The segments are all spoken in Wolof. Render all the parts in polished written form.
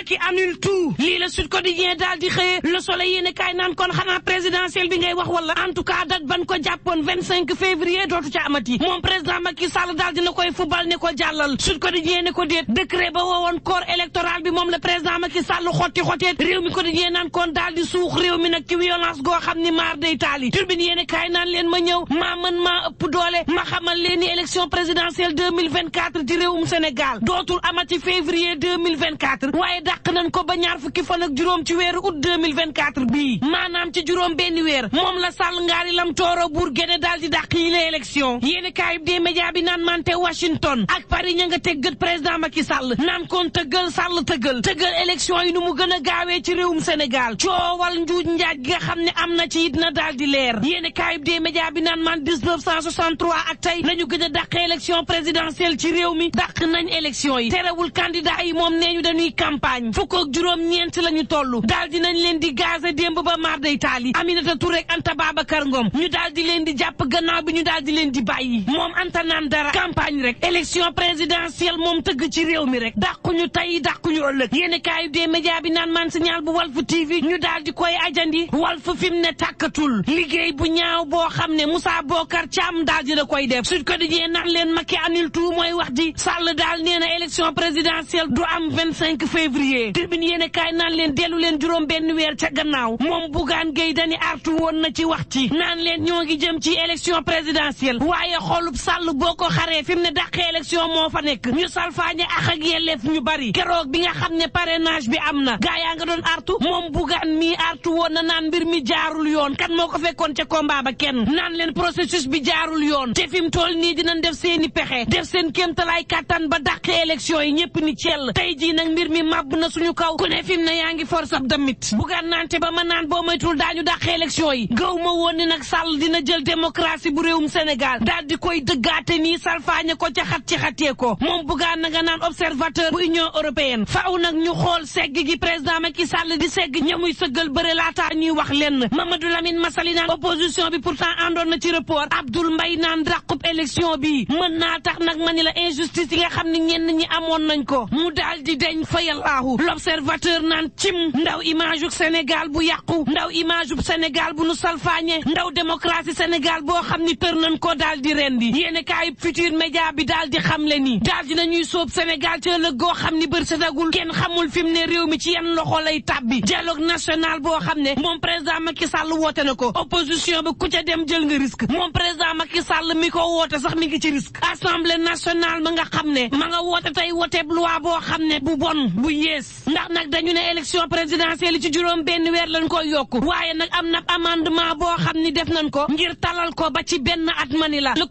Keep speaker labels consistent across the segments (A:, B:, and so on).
A: Macky annule tout lii la Sud Quotidien daal di xëyee Le Soleil yéene kaay naan kon xanaa présidentielle bi ngay wax wala en tout cas date ban ko jàppoon 25 février dootu ca amati moom président Macky Sall daal dina koy fubal ne ko jàllal Sud Quotidien ne ko déet décret ba woowoon corps électoral bi moom la président Macky Sall xotteet réew mi Quotidien naan kon daal di suux réew mi nag ci violence goo xam ni maar day taali Tribune yéene kaay naan leen ma ñëw maa mën maa ëpp doole ma xamal leen ni élection présidentielle 2024 ci réewum Sénégal dootul amati février 2024 waaye dàq nañ ko ba ñaar fukki fan ak juróom ci weeru août 2024 bii maanaam ci juróom benn weer moom la Sall ngaari lam tooro buur géne daal di dàq yi la élection yéene kaay des médias bi naan mante Washington ak Paris ña nga teggat président Macky Sall naan kon tëggal Sall tëggal élection yi nu mu gën a gaawee ci réewum Sénégal coowal njuuj njaaj gi nga xam ne am na ci it na daal di leer yéene kaay des médias bi naan man 1963 ak tey lañu gën a dàq élection présidentielle ci réew mi dàq nañ élection yi terewul candidat yi moom nee ñu dañuy campagne fukk ak juróom-ñeent lañu toll daal di nañ leen di gazé démb ba mar day taali Aminata Touré ak Anta Babacar Ngom ñu daal di leen di jàpp gannaaw bi ñu daal di leen di bàyyi moom Anta naan dara campagne rek élection présidentielle moom tëgg ci réew mi rek dàquñu tey dàquñu ëllëg yéene kaay des médias bi naan man signal bu Walf TV ñu daal di koy ajandi Walf fi mu ne tàkkatul liggéey bu ñaaw boo xam ne Moussa Bokar Thiam daal dina koy def Sud Quotidien naan leen Macky annule tout mooy wax ji Sall daal nee na élection présidentielle du am 25 février Tribune yéene kaay naan leen dellu leen juróom benn weer ca gannaaw moom Bougane Gueye Dany artu woon na ci wax ci naan leen ñoo ngi jëm ci élection présidentielle waaye xolub Sall boo ko xaree fi mu ne dàqee élection moo fa nekk ñu salfaañe ak yelleef ñu bari keroog bi nga xam ne parrainage bi am na gaa yaa nga doon artu moom Bougane mii artu woon na naan mbir mi jaarul yoon kan moo ko fekkoon ca combat ba kenn naan leen processus bi jaarul yoon te fi mu toll nii dinañ def seeni pexe def seen kéemtalaay kàttan ba dàqee élection yi ñëpp ni cell tey jii nag mbir mi màbb na suñu kaw ku ne fi mu ne yaa ngi force ab damit Bougane naan te ba ma naan boo moytul daañu dàqee élection yi gaw ma woon ni nag Sall dina jël démocratie bu réewum Sénégal daal di koy dëggaate nii salfaañe ko ca xat ci xatee ko moom Bougane na nga naan observateur bu Union européenne faaw nag ñu xool segg gi président Macky Sall di segg ñamuy sëggal bëre laataa ñuy wax lenn Mamadou Lamine Massaly naan opposition bi pourtant àndoon na ci report Abdoul Mbaye naan dàqub élection bi mën naa tax nag ma ni la injustice yi nga xam ne ñenn ñi amoon nañ ko mu daal di deñ fa yàllaahu l'observateur naan cim ndaw image u Sénégal bu yàqu ndaw image u Sénégal bu nu salfaañe ndaw démocratie Sénégal boo xam ni tër nañ ko daal di rendi yéene kaay Futurs Médias bi daal di xamle ni daal di nañuy sóob Sénégal ci ëllëg goo xam ni bër setagul kenn xamul fi mu ne réew mi ci yan loxo lay tàbbi dialogue national boo xam ne moom président Macky Sall woote na ko opposition bi ku ca dem jël nga risque moom président Macky Sall mi ko woote sax mi ngi ci risque assemblée nationale ma nga xam ne ma nga woote tey woteeb loi boo xam ne bu bon bu yées ndax nag dañu ne élection présidentielle ci juróom benn weer lañ koy yokku waaye nag am na amendement boo xam ni def nañ ko ngir talal ko ba ci benn at mani la le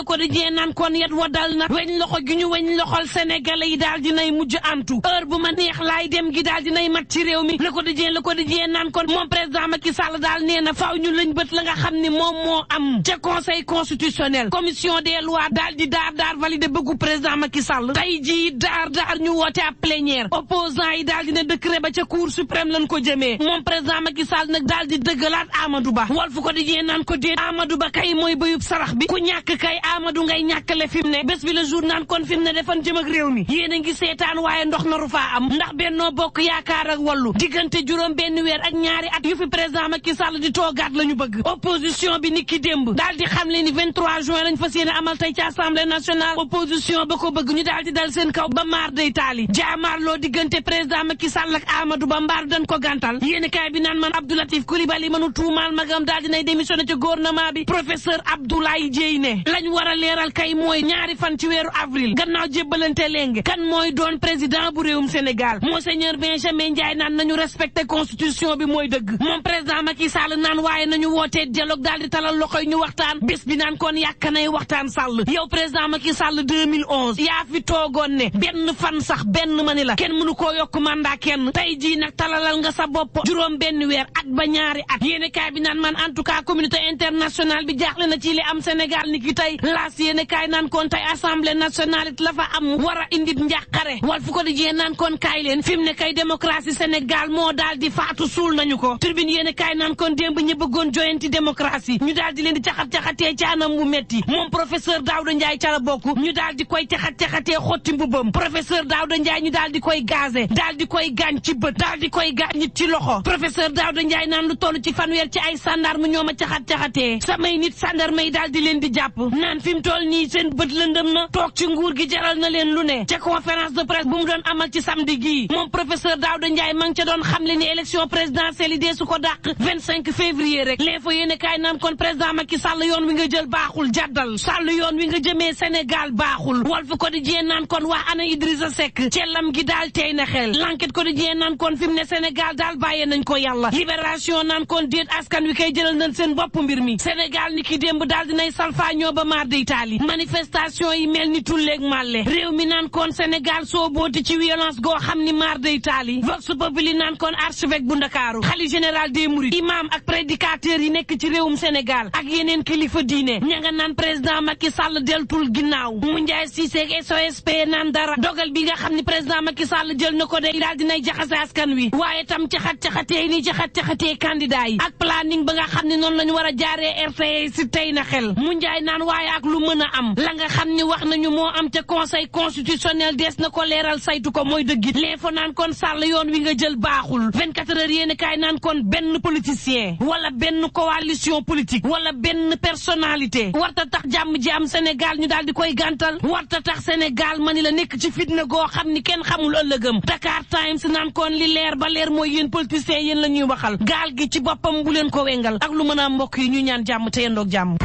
A: quotidien naan kon yet wa dal na weñ loxo gi ñu weñ loxol sénégalais yi daal dinay mujj antu heure bu ma neex laay dem gi daal dinay mat ci réew mi le quotidien naan kon moom président Macky Sall daal nee na faaw ñu lañ bët la nga xam ni moom moo am ca conseil constitutionnel commission des lois daal di daar validé bëggu président Macky Sall tey jii daar ñu woote ab plénière opposant yi daal dina décret ba ca cour suprême lañ ko jëmee moom président Macky Sall nag daal di dëggalaat Amadou Ba Walf Quotidien naan ko déet Amadou Ba kay mooy bëyub sarax bi ku ñàkk kay Amadou ngay ñàkkale fi mu ne bés bi le jour naan kon fi mu ne defan jëm ak réew mi yéen a ngi seetaan waaye ndox naru faa am ndax Benno Bokk Yaakaar ak Wallu diggante juróom benn weer ak ñaari at yu fi président Macky Sall di toogaat la ñu bëgg opposition bi niki démb daal di xam le ni 23 juin lañ fas yéene amal tey ci assemblée nationale opposition ba ko bëgg ñu daal di dal seen kaw ba maar day taali jaamaarloo diggante président Macky Sall ak Amadou Ba mbaar dañ ko gàntal yéen kaay bi naan man Abdou Latif Coulibaly mënu tuumaal magam daal dinay démissionné ci gouvernement bi professeur Abdoulaye Dièye ne lañ war a leeral kay mooy ñaari fan ci weeru avril gannaaw jébbalante léegi kan mooy doon président bu réewum Sénégal monseigneur Benjamin Ndiaye naan nañu respecté constitution bi mooy dëgg moom président Macky Sall naan waaye nañu wootee dialogue daal di talal loxoy ñu waxtaan bés bi naan kon yàkk nay waxtaan Sall yow président Macky Sall 2011 yaa fi toogoon ne benn fan sax benn mani la kenn mënu koo yokk mandat kenn tey jii nag talalal nga sa bopp juróom benn weer at ba ñaari at yéene kaay bi naan man en tout cas communauté internationale bi jaaxle na ci li am Sénégal ni ki tey laas yéene kaay naan kon tey assemblée nationale it la fa am war a indit njàqare Walf Quotidien naan kon kaay leen fi mu ne kay démocratie Sénégal moo daal di faatu suul nañu ko Tribune yéene kaay naan kon démb ñi bëggoon joyanti démocratie ñu daal di leen di caxat-caxatee ci anam bu metti moom professeur Daouda Ndiaye ca la bokk ñu daal di koy caxat-caxatee xotti mbubam professeur Daouda Ndiaye ñu daal di koy gazé daal di koy gaañ ci bët daal di koy gaañ ci loxo professeur Daouda Ndiaye naan lu toll ci fanweer ci ay sandarme ñoo ma caxat-caxatee samay nit sandarme yi daal di leen di jàpp naan fi mu toll nii seen bët lëndëm na toog ci nguur gi jaral na leen lu ne ca conférence de presse bu mu doon amal ci samedi gii moom professeur Daouda Ndiaye ma ngi ca doon xamle ni élection présidentielle yi dee su ko dàq 25 février rek l'info yéene kaay naan kon président Macky Sall yoon wi nga jël baaxul jàddal Sall yoon wi nga jëmee Sénégal baaxul Walf Quotidien naan kon waa ana Idrissa Seck cellam gi daal tey na xel L'Enquête Quotidien naan kon fi mu ne Sénégal daal bàyyee nañ ko yàlla Libération naan kon déet askan wi kay jëlal nañ seen bopp mbir mi Sénégal ni ki démb daal dinay salfaañoo ba maar day taali manifestation yi mel ni tulleeg màlle réew mi naan kon Sénégal soo booti ci violence goo xam ni maar day taali Vox Populi naan kon archevêque bu Ndakaaru xalifa général des Mourides imam ak prédicateur yi nekk ci réewum Sénégal ak yeneen kilifa diine ña nga naan président Macky Sall deltul ginnaaw mu Ndiaye Cissé ak SOSP naan dara dogal bi nga xam ni président Macky Sall jël na ko de daal dinay jaxase askan wi waaye tam caxat-caxatee ni caxat-caxatee candidat yi ak planning ba nga xam ne noonu la ñu war a jaaree RTA si tey na xel mu Ndiaye naan waaye ak lu mën a am la nga xam ni wax nañu moo am ca conseil constitutionnel des na ko leeral saytu ko mooy dëggit l'info naan kon Sall yoon wi nga jël baaxul 24 heures yéen kaay naan kon benn politicien wala benn coalition politique wala benn personnalité warta tax jàmm ji am Sénégal ñu daal di koy gàntal warta tax Sénégal mani la nekk ci fitna goo xam ni kenn xamul ëllëgëm Dakar Times naan kon li leer ba leer mooy yéen politiciens yéen la ñuy waxal gaal gi ci boppam bu leen ko wengal ak lu mën a mbokk yi ñu ñaan jàmm te yendoog jàmm